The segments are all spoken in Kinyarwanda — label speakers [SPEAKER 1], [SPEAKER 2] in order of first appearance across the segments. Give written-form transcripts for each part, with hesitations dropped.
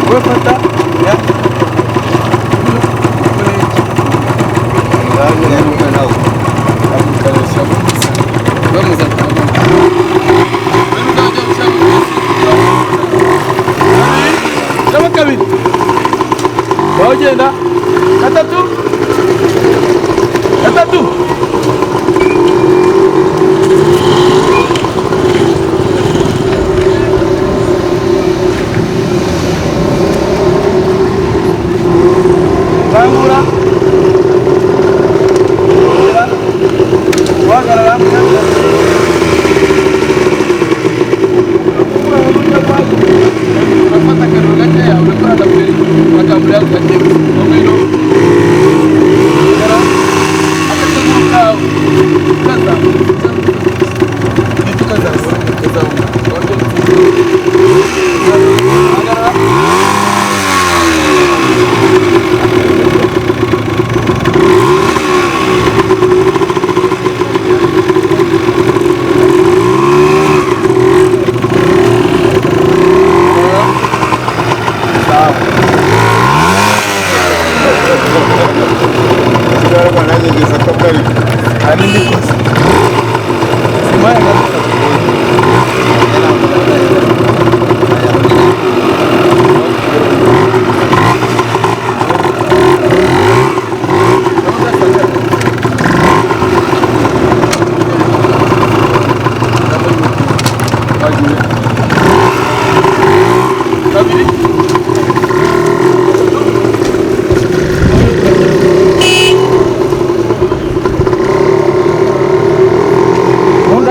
[SPEAKER 1] Wowe fata ya kabiri wagenda gatatu gatatu bangura guhagarara urafata akantu gakeya urakora na feri bakambura gake ngwino akaguru kawe kazamuka kazamuka kazamuka hagarara.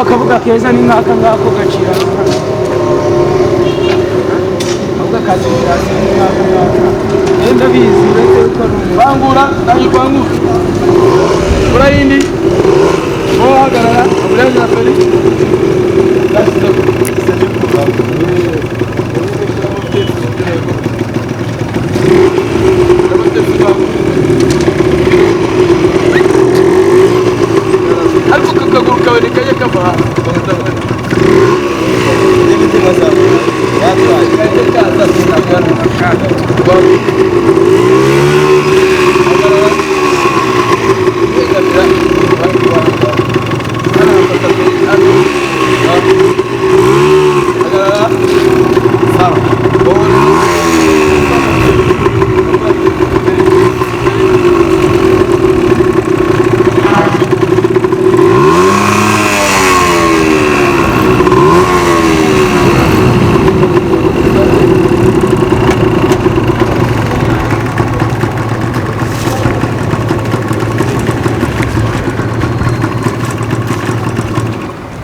[SPEAKER 2] Akabuga keza ni nk'aka ngako gacira akabuga ka sirikirasiyo ni nk'aka ngaka ngenda bizi uretse yuko ari umuntu
[SPEAKER 1] bangura nanjye bangura kora yindi wowe hagarara ambulanse na feri yashyizeho ariko akaguru kawe ntikajya kava hasi